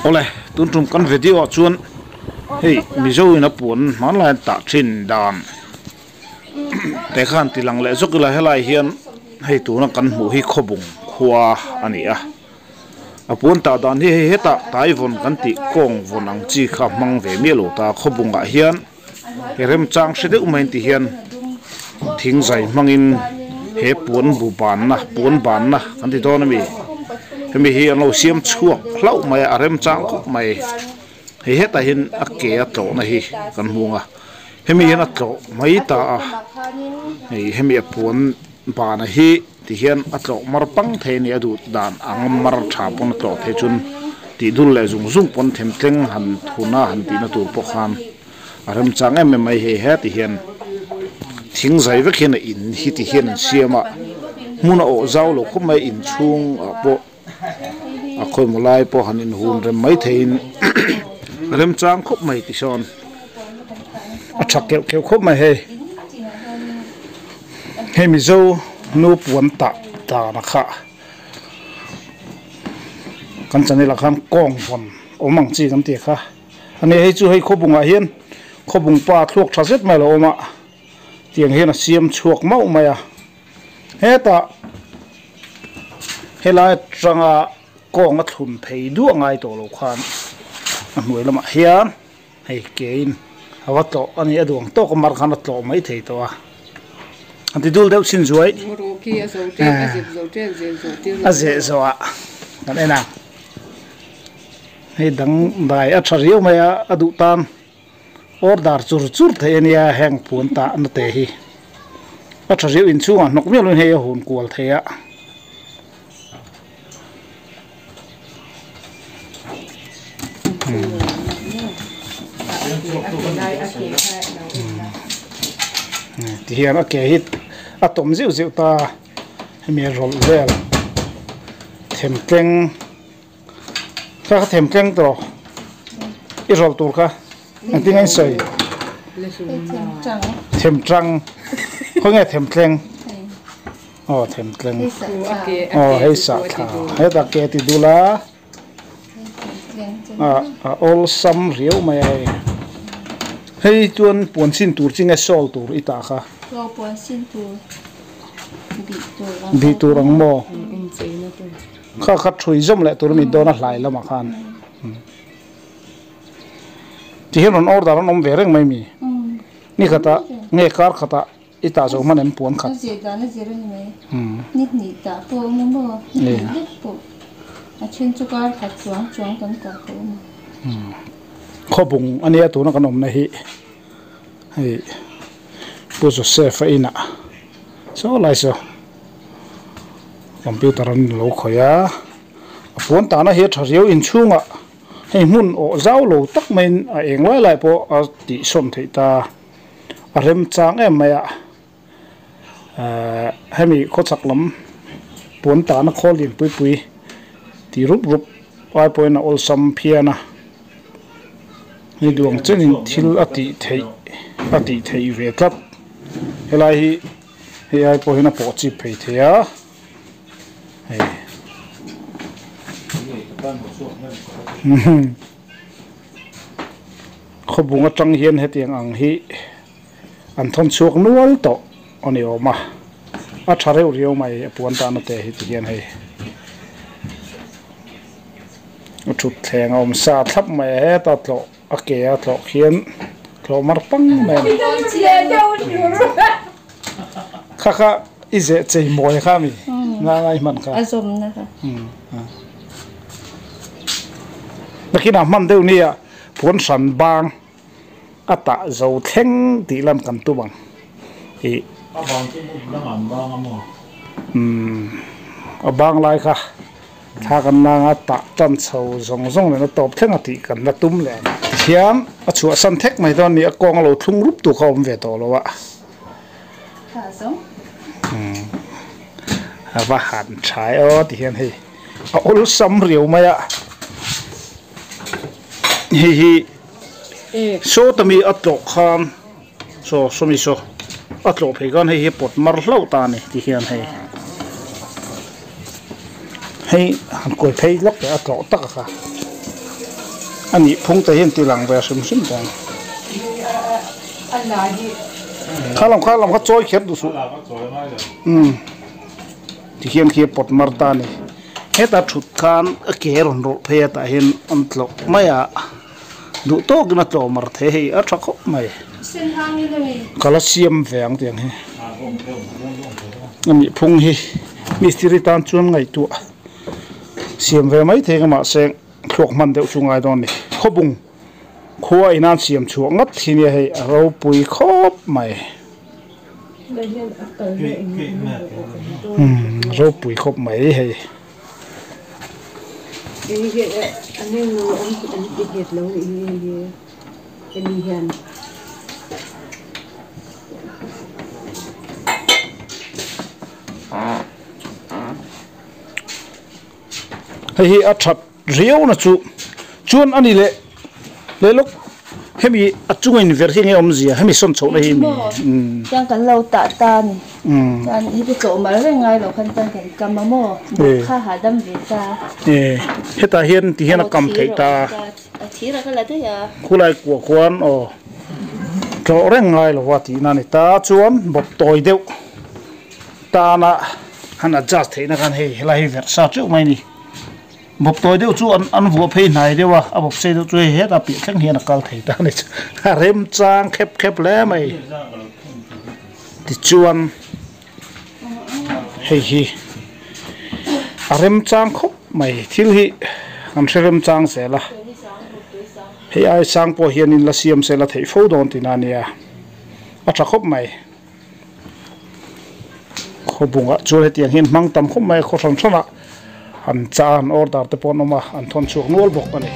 Awle tun tum kan video ah chuan hei Mizo in a puan hmanlai an tah thin dan te khan ti lang leh zawk ila helai hian hei tuna kan hmuh hi khawbung khua a ni a a puan tah dan hi hei hetah taivawn kan tih kawng vawn ang chi kha hmang ve miah lo ta khawbung ah hian he remchang hre deuh mai an ti hian thing zai hmangin he puan bu banna puan banna kan ti dawn ami hemi hi an lo siam chhuak hlauh mai a a remchang khawp mai hei hetah hian a ke a tlawhna hi kan hmu ang a hemi hian a tlawh mai ta a hei hemi a puan bana hi ti hian a tlawh mar pang thei a ni a duh dan ang mar tha pawn a tlawh thei chuan tih dul leh zung zung pawn themtleng han thuna han tihna tur pawh khan. A remchang em em mai hei he ti hian thing zai vek hian a in hi ti hian an siam a hmun a awh zau lo khawp mai inchhung ah pawh a khawimaw lai pawh han inhun rem mai theiin remchang khawp mai ti sawn a tha keuh keuh khawp mai hei hei mizo nu puan tah dan a kha kan channel ah khan kawng vawn awm ang chi kan tih kha. Ani hei chu hei khawbungah hian khawbung pa thluak tha zet mai a lo awm a tiang hian a siam chhuak mauh mai a hetah helai atanga kawng a thlun phei duah ngai tawh lo khan a hnuai lamah hian hei kein a va tlawh a ni a duh ang tawk a mar khan a tlawh mai thei tawh a a ti dul deuh chin zuai a zeh zawh ah kan en ang. Hei dang dai a tha riau mai a a duh tan order chur chur theih a nia heng puan tah na te hi a tha riau inchhungah hnawk miah loin hei a hun kual thei a. Tihian a ke hi a tawm zeuh zeuh ta hemi a rawlh vel themtleng. Kha kha them tleng tawh i rawlh tur kha engtin nge in sawi them tang khaw nge them tleng aw them tleng aw hei sah thla hetah ke ti dul a a awlsam riau mai a hei hei chuan puan sin tur chi nge sawl tur i tah kha bih tur ang maw. Kha kha thui zawm leh tur a ni dawn a hlai lamah khan ti hian rawn order an awm ve reng mai mi ni khatah nge kar khatah i tah zo hman em puan khat khawbung a nia tuna kan awmna hi hei Pu Joseph a inah saw lai saw. Computer an lo khawih a a puan tahna hi a tha riau inchhungah hei hmun awh zau lo tak maiin a eng lai lai pawh a tih sawn theih ta a remchang em mai a ehh hemi khawchhak lam puan tahna khawl lian pui pui tih rup rup ai pawhin a awlsam phian a hei duang chenin thil a tih theih a tih theih ve tlat helai hi. Hei ai pawh hian a pawh chip phei thei a hei khawbung atang hian hetiang ang hi an thawn chhuak nual tawh a ni awm a a tha reuh riau mai a puan tahna te hi ti hian hei a thut thleng a awm sa thlap mai a heta tlawh. A ke a tlawh khian tlawh mar pang mai a ni. Kha kha i zeh chei mawi kha mi nga ngai hman kha. A zawmna kha. Nakinah hman deuh nia puan hran bang a tah zo thleng tih lan kan tum ang. I A bang chu dang an bang a maw? Umm a bang lai kha. Thla kan langa a tah tan chho zawng zawng nen a tawp thleng a tih kan la tum leh ang. Tihian a chhuahsan thek mai dawn a ni, a kawng a lo thlung rup tur kha a awm ve tawh lo a. Umm a va han tha e aw tihian hei a awlsam riau mai a, hei hi sawta mi a tlawh khan saw sawmi saw a tlawh phei khan hei hi pawt mar hlauh ta a ni tihian hei. Hei han kawi phei lawk teh a tlawh tak a kha. A nih phung te hian ti lang ve hrim hrim ta ang. Kha lam kha lam kha chawi kher duh suh. Umm ti hian khi a pawt mar ta a ni. Heta thut khan a ke rawn rawlh phei a tah hian an tlawh mai a. Duh tawkin a tlawh mar thei hei a tha khawp mai. Ka la siam ve ang tiang hi. A nih phung hi mistiri tan chuan ngaihtuah siam ve mai thei ang a mahse thluak hman deuh chu ngai dawn a ni. Khawbung khua in an siam chhuah ngat hi nia hei a ropui khawp mai. Umm ropui khawp mai hei. Hei hi a that riau na chu chuan a ni leh leh lawk hemi a chunga in ver hi enge awmzia hemi sawn chhoh na hi mi umm chuan kan lo tah ta a ni chuan heti tlawh mal reng ngai loh khan chuan kan kam a maw bawk kha hahdam ve ta e hetah hian ti hian a kam theih ta a thir a ka la daih a khulai kuah khuan aw tlawh reng ngai lo a tihna a ni ta chuan bawp tawi deuh tana han adjust theihna khan hei helai hi verh sa teuh mai a ni. Bawp tawi deuh chu an an vuah phei hnai deuh a, a bawp sei deuh chu hei hetah piah thleng hian a kal thei ta a ni chu a remchang khep khep hle mai tichuan hei hi a remchang khawp mai thil hi an hre remchang zel a hei ai sang pawh hianin la siam se la theih fo dawn tihna a nia a tha khawp mai. Khawbungah chuan hetiang hian hmang tam khawp mai a khaw hran hranah an cha an order te pawh an awm a an thawn chhuak nual bawk a ni.